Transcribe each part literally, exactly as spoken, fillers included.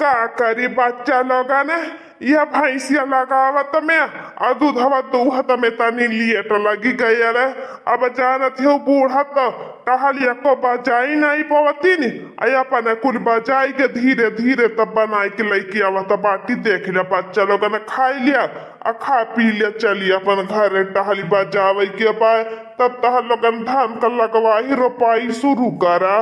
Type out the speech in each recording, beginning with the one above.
का करी बच्चा लोगन, यह भैंसिया लगावत में अउर दूधवा दूहत में तनी लेट लगी गयल। अब जानत हो बूढ़ा तो टहलिया को बजाई नाहीं पवतिन, अउर अपने कुल बजाई के धीरे धीरे तब बनाई के लइके आवत बाटी। देख लिया बच्चा लोगन, खाई लिया अउर खा पी लिया, चली अपन घरे टहली बजावे के बा। तब तहर लोगन धान का लगवाही रोपाई शुरू करा।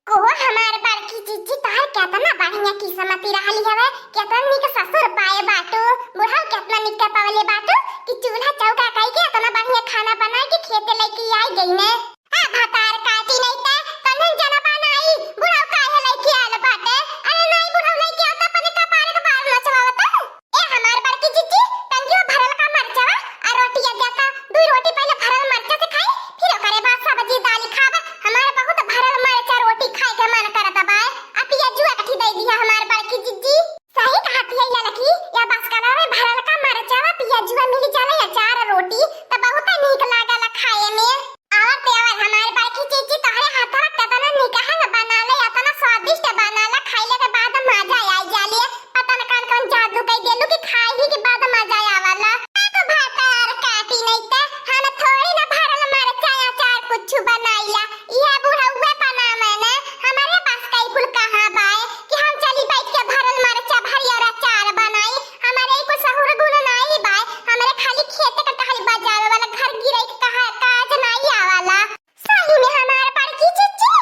ओहो हमार बड़की जिज्जी, तोहर केतना बढ़िया किस्मती रहली हवे, केतना नीक ससुर पाए बाटू। बुढ़ऊ केतना नीक के पवले बाटू कि चूल्हा चौका कई के एतना बढ़िया खाना बनाई के खेते लइके आई गई ने। आ भतार काटी नहीं ते, तन्हन जनबा नाई, बुढ़ऊ काहे लइके आल बाटे। अरे नाई बुढ़ऊ लइके आवता, अपने कपारे के बाल नचवावता। ए हमार बड़की जिज्जी, तनियो भरल का मरचवा आ रोटिया देता। दुई रोटी पहिले भरल मरचा से खाई, फिर ओकरे बाद सब्जी दाल खाब। हमार बहुत भरल मरचा रोटी खाए के मन करत बा। आ पियजुआ कथी दे दिया हमार बड़की जिज्जी। सही कहत हिया ललकी, या बसकना में भरल का मरचवा पियजुआ मिल जाले अचार रोटी त बहुत नीक लागल खाए में। और देवर हमार बड़की जिज्जी तोहरे हाथवा केतना निकहन बनाले, एतना स्वादिष्ट बनाला, खइले के बाद मजा आ जाले। पता न कौन कौन जादू कई देलू कि खाई ही के बाद मजा आवाला। आ तो भतार काटी नहीं ते, हम थोड़ी ना भरल मरचा अचार कुछ बनाइला। इहे बुढ़उए बनावे ने, हमरे पास कई कुल कहाँ बाए कि हम चली बैठ के भरल मरचा भरियर अचार बनाई। हमरे कुछ सहूर गुण नाई बाए, हमरे खाली खेते के टहल बजावे वाला घर गिरे के कहा काज नाई आवाला। सही में हमार बड़की जिज्जी।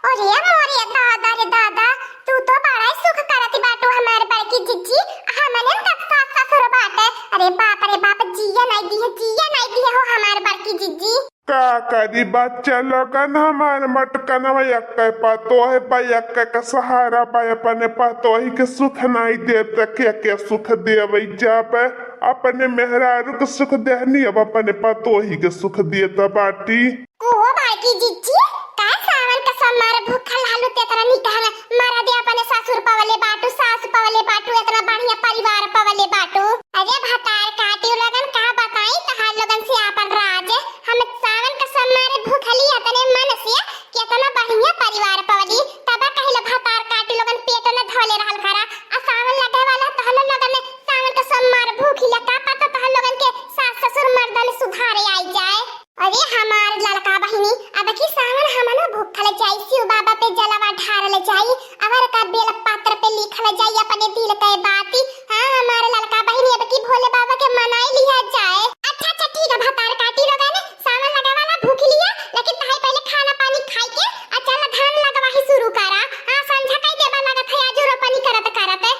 अरे मोरे दादा रे दादा, तू तो बड़ा ही सुख करत बाटू हमार बड़की जिज्जी। हमने का सास ससुर बाटे। अरे बाप रे बाप, जिया नाई दिए, जिया नाई दिए हो हमार बड़की जिज्जी। का करी बच्चा लोगन, हमार मटकनवा एक्के पतोह बा, एक्के का सहारा बा, अपने पतोही के सुख नाई देत, के के सुख देवे जाबे। अपने मेहरारू के सुख देहनी, अब अपने पतोही के सुख देत बाटी। ओ बड़की जिज्जी, का सावन का सोमवार भूखल हालू ते तरह निकहन मरा दे अपने ससुर पवले बाटू, सास पवले बाटू, एतना बढ़िया परिवार पवले बाटू। अरे भतार काटी लोगन का बताई तहार लोगन से आपन राज। हम सावन का सोमवार भूखली एतने मन से केतना बढ़िया परिवार पवली। तब कहिल भतार काटी लोगन पेट न धोले रहल करा। आ सावन लगे वाला तहन लोगन सावन का सोमवार भूखिला, का पता तहन लोगन के सास ससुर मर्दन सुधारे आई जाए। अरे हमार ललका बहिनी, अब की सावन हमनो भूखल जाई, शिव बाबा पे जलवा ढारल जाई, अवर का बेल पत्र पे लिखल जाई अपने दिल के बाती। हाँ हमार ललका बहिनी, अब की भोले बाबा के मनाई लिया जाए। अच्छा अच्छा ठीक है भतार काटी लोगन, सावन लगा वाला भूख लिया, लेकिन तहाई पहले खाना पानी खाई के आ चल धान लगवाही शुरू करा। हाँ संझा कई देबा लगत है आज रोपनी करत करत।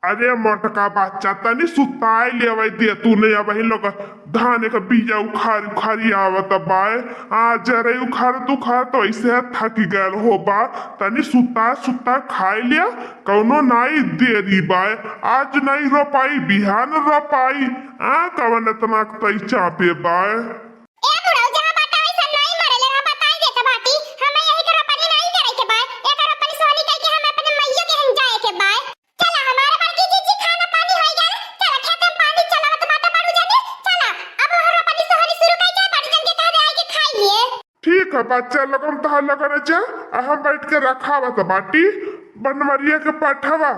अरे मोटका बच्चा, तनी सुताए लेवे दे तू, नहीं अब ही लोग धान के बीजा उखाड़ उखाड़ी आवत बाए। आ जरे उखाड़ तू उखाड़ तो ऐसे थक गल हो बा। तनी सुता सुता खाए लिया, कौनो नाई देरी बाए। आज नाई रोपाई, बिहान रोपाई। आ कवन इतना तई चापे बाए। ए बुढ़ऊ, जहाँ बाटा वैसा नाई मरेले रहा, बताई देत बाटी। हमें यही के रोपनी नाई करे के बाए। एकर रोपनी सोहनी कई के हमें अपने मैया के हम जाए के बाए। चला, हमारे बड़की जिज्जी खाना पानी होई गल। चला, खेते में पानी चलावत बाटे बड़ू जनी। चला, अब वह रोपनी सोहनी शुरू कई के बड़ू जन के कह दे आई के खाई लिए। ठीक है, बच्चा लोगन तहार लगन जा, आ हम बैठ के रखावत बाटी बनवरिया के पठवा।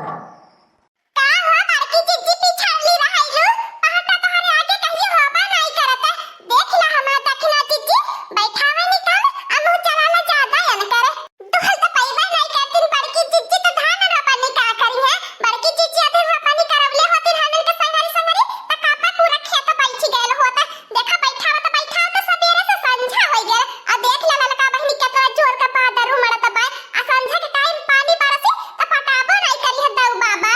का हो बड़की जिज्जी पिछावली रहैलू? पहटा तोहरे आगे कहियो होबा नाई करत। देख ला हमार दखिना जिज्जी, बैठावे निकाल, आ मुँह चलाला ज्यादा यन करे। दुहल त पइबे नाई करतिन बड़की जिज्जी, त धान रोपनी का करी है? बड़की जिज्जी अभी रोपनी करवले होती धानन के संगरी संगरी, त कापा पूरा खेत बैठ गयल होता। देखा बैठावत बैठावत सबेरे से संझा होई गयल। आ देख ला ललका बहिनी केतना जोर का बादर उमड़त बा। आ संझा के टाइम पानी बरसी त पटाबो नाई करी है दऊ बाबा।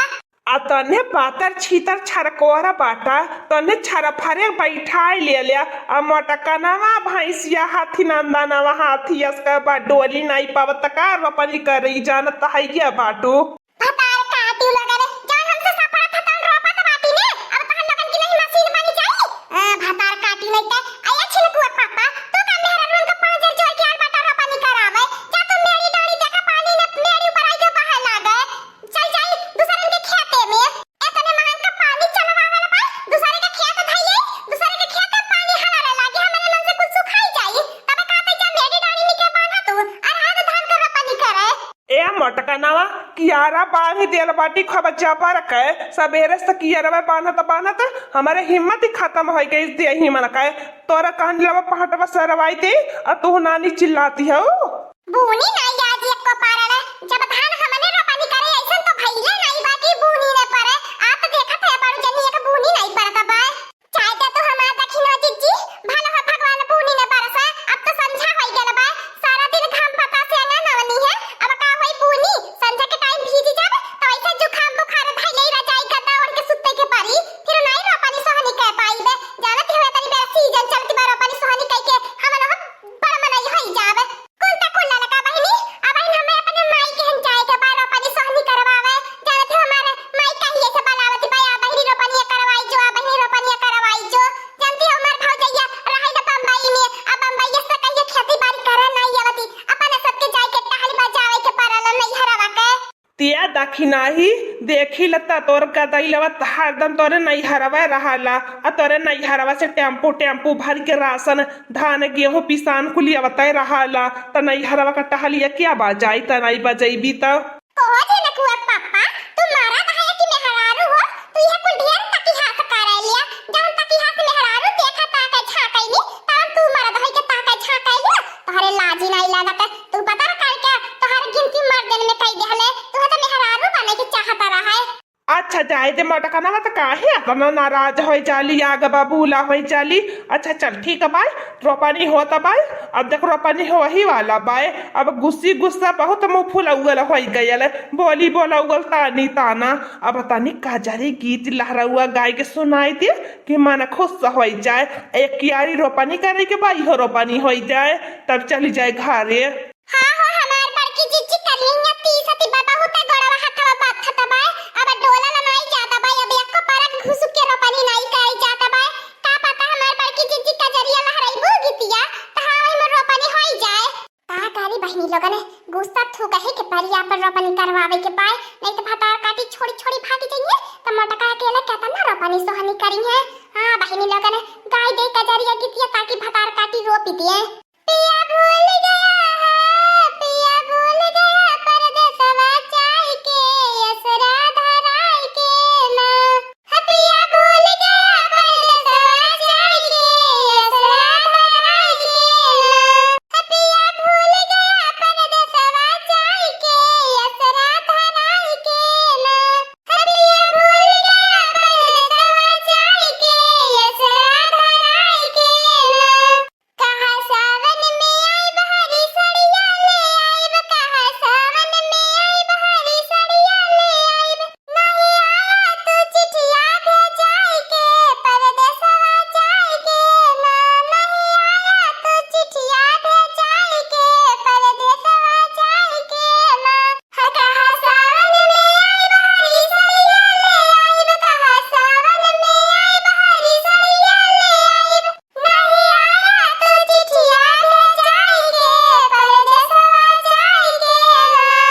आ तन्हे पातर छीतर छरकोरा बाटा, तन्हे छरफरे बैठाए ले लिया। आ मोटकनवा भैंसिया हाथी नंदनवा हाथी असका बा डोली नाई पावत का रोपनी करी जानत हइया बाटू। भतार काटी लगन, जौन हमसे सफरत ह तौन रोपत बाटी ने, अब तहन लगन की नहीं मशीन बनी जाई। ए, भतार काटी नहीं ते, आया छिलकुआ पापा, तू का मेहरा रूम का पाँजर जोर के आल बाटा रोपनी करावे, जा तू मेरी डाली देखा पानी ने मेरी ऊपर आई के बहे लागे। चल जाई दूसरन के खेते में। एतने महंग का पानी चलवा वाला बा, दूसरे के खेत धइले, दूसरे के खेत में पानी हलावे लागे, हमरे मन से कुछ सुखाई जाई। तबे कहते जा मेरी डाली निके बांधा तू, और हाथ धान कर रोपनी करे। ए पटकनवा कियारा बांधि देल बाटी खूब जबर के, सबेरे से कियरवा बांधत बांधत हमरे हिम्मत ही खतम होइ गइस देही मन के। तोरा कहन लवा पहटवा सरवाई दे, अ तू नानी चिल्लाती हउ। बूनी नाई आज एक्को पारल, जब धान हमने रोपनी करे, अइसन तो भइले नाई बा कि बूनी न परे। आप देखत है बड़ू जनी एक बूनी नाई परत बा। चाहे तो तू हमार दखिनो जिज्जी, भला हो भगवान बूनी न बरसा, अब तो संझा होइ गल बा, सारा दिन घाम बतासे अंगनवनी है, अब का होई बूनी, संझा के टाइम भीजी जब, तो अइसे जुकाम बुखार धइले रजाई गद्दा ओढ़ के सुत्ते के परी, फिर नाई रोपनी सोहनी कइ पाइबे। जानत हुए तनी बेरा सीजन चलती बा, रोपनी सोहनी कइ के हमन हो बड़ मनई होई जाबे। कुल त कुल ललका बहिनी, अबहिन हमें अपने माई के हम जाए के बा रोपनी सोहनी करवावे। जानत हो हमार माई कहिए से बलावत बा, "आ बहिनी रोपनिया करवाई जो, आ बहिनी रोपनिया करवाई जो।" जानती हो हमार भौजैया रहे न बम्बई में, आ बम्बई से कहिए खेती बाड़ी करे नहीं आवती, अपने सबके जाए के टहल बजावे के पड़ल नैहरवा के। तिया दखिनाही, देखी लता तोर गदई लवा त हरदम तोरे नैहरवा रहला, आ तोरे नैहरवा से टेम्पू टेम्पू भर के राशन, धान, गेहूं, पिसान कुली अवतै रहला, त नैहरवा का टहलिया क्या बजाई, त नाई बजैबी त। कहो जे न कुआ पापा, तू मारा कहा है कि मेहरारू हो, तू यह कुल ढेर तकिहास करे लिया, जौन तकिहास मेहरारू देखा ताके झांकैनी, तौन तू मरद होई के ताके झांकै लिया, तोहरे लाजी नाई लागत, तू पता न काल के तोहर गिनती मर्दन में कई देहले, तू तो मेहरारू बने के चाहत रहा है। अच्छा, जाए दे मोटकनवा, त काहे अतना नाराज होइ जाली, आग बबूला होइ जाली। अच्छा, चल, ठीक है बाय, रोपनी होत बाय, अब देख, रोपनी होही वाला बाय। अब गुस्सी गुस्सा बहुत मुँह फुलौल होइ गयल, बोली बोलौल तानी ताना। अब तनी कजरी गीत लहरौआ गाय के सुनाई दे कि मन खुश होइ जाए। एक कियारी रोपनी करे के बा, इहो रोपनी होइ जाए, तब चली जाए घरे। हाँ हो, हमार बड़की जिज्जी करिहैया तीस अति बा, बहुत गोड़वा हथवा बाथत बा, अब डोला ला नाई जात बा, अब एको परक घुसुक के रोपनी नाई करे जात बा। का पता हमार बड़की जिज्जी कजरिया लहराई बू गीतिया, त हाँ, ओहिमे रोपनी होई जाए। का करी बहिनी लोगन, गुस्सा थूकही के परी, आपन रोपनी करवावे के बाय, नहीं त भतार काटी छोड़ी छोड़ी भागी जइहे, त मोटका अकेले केतना रोपनी सोहनी करिहे। हाँ बहिनी लोगन, गाई दे कजरिया गीतिया ताकि भतार काटी रोपी दिए। पिया भूल गया है, पिया भूल गया परदेसवा जाई के, असरा धराई के ना। है पिया भूल गया परदेसवा जाई के, असरा धराई के ना। है पिया भूल गया परदेसवा जाई के, असरा धराई के ना। है पिया भूल गया परदेसवा जाई के, असरा धराई के ना। कहा सावन में आइब, हरी सड़िया ले आइब, कहा सावन में आइब, हरी सड़िया ले आइब। नहीं आया तू चिट्ठिया भेजाई के, परदेसवा जाई के ना। नहीं आया तू चिट्ठिया भेजाई के, परदेसवा जाई के ना। है कहा सावन में आइब, हरी सड़िया ले आइब, कहा सावन में आइब, हरी सड़िया ले आइब। नहीं आया तू चिट्ठिया भेजाई के, परदेसवा जाई के ना।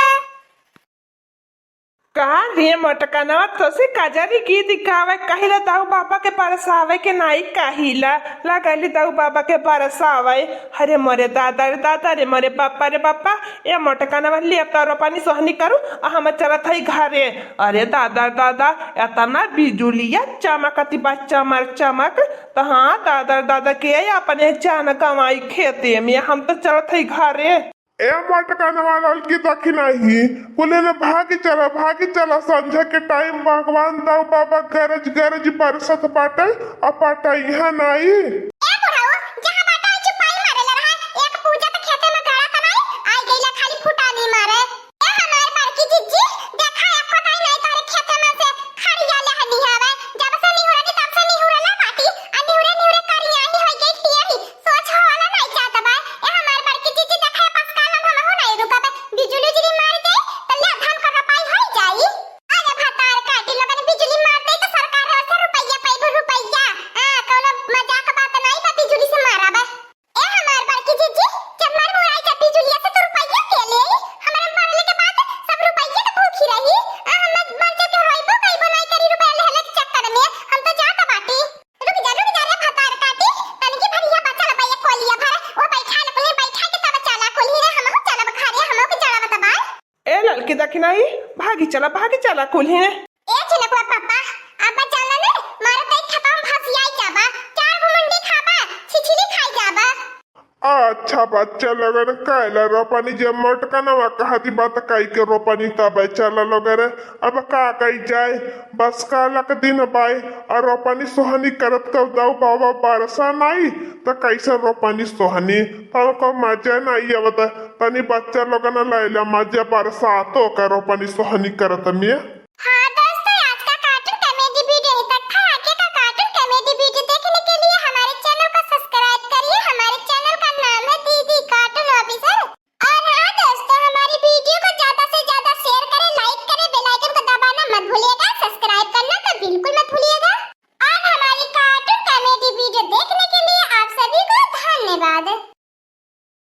कहाँ दिए मोटकनवा तोसे कजरी गीत गावे, कहिला दाऊ बाबा के बरसावे के नाई कहिला, लगली दाऊ बाबा के बरसावे। अरे मोरे दादा रे दादा रे मोरे बापा रे बापा, ए मोटकनवा ले अब तोर रोपनी सोहनी करू, आ हम चलत हई घरे। अरे दादा रे दादा, एतना बिजुलिया चमकती बा चमर चमक, त हाँ दादा रे दादा के अपने जान गंवाई खेते में, हम त चलत हई घरे। ए मोटकनवा ललकी दखिनाही, कुले ने भागी चला, भागी चला, संझा के टाइम भगवान दाऊ बाबा गरज गरज बरसत बाटे, आ पटइहा नाई। ए बुढ़ऊ, जहाँ बाटा चुपाई मारे ला रहा, एक पूजा त खेते में गाड़ा त नाई, आई गईला खाली फुटानी मारे। ए हमार बड़की जिज्जी, देखा एको दाई नाई तोहरे खेते में से खड़िया लेहनी हवे, जब से निहुरनी तब से निहुरला बाटी, आ निहुरे निहुरे करियाही होई गई टियरी, सोच होला नाई जात बा। ए हमार बड़की जिज्जी, देखा ए पास कालम हमहू नाई रुकबे, बिजुली उजुली मार दे, त ले धान का रोपाई होई जाई। अरे भतार काटी लोगन बिजुली मार दे त सरकार से रुपया पाइबू रुपया। हाँ, कौनो मजाक बात ना। कि देखी नाही, भागी चला, भागी चला कुल्हे। ए छिनकुआ पापा, अब चल ने, मारे तई खेतवा में फसियाई जाबा, चार गो मुंडी खाबा, छिछली खाई जाबा। अच्छा बच्चा लोगन, कैला रोपनी जे मोटकनवा कहती बात काई के रोपनी तबे चला लोगन, अब का कई जाए, बस काला के दिन बाय, और रोपनी सोहनी करत कर दऊ बाबा बरसा नाई, त कैसे रोपनी सोहनी, तब को मजा नाई आवत, तनी बच्चा लोगन लैला मजा बरसातो का रोपनी सोहनी करत में।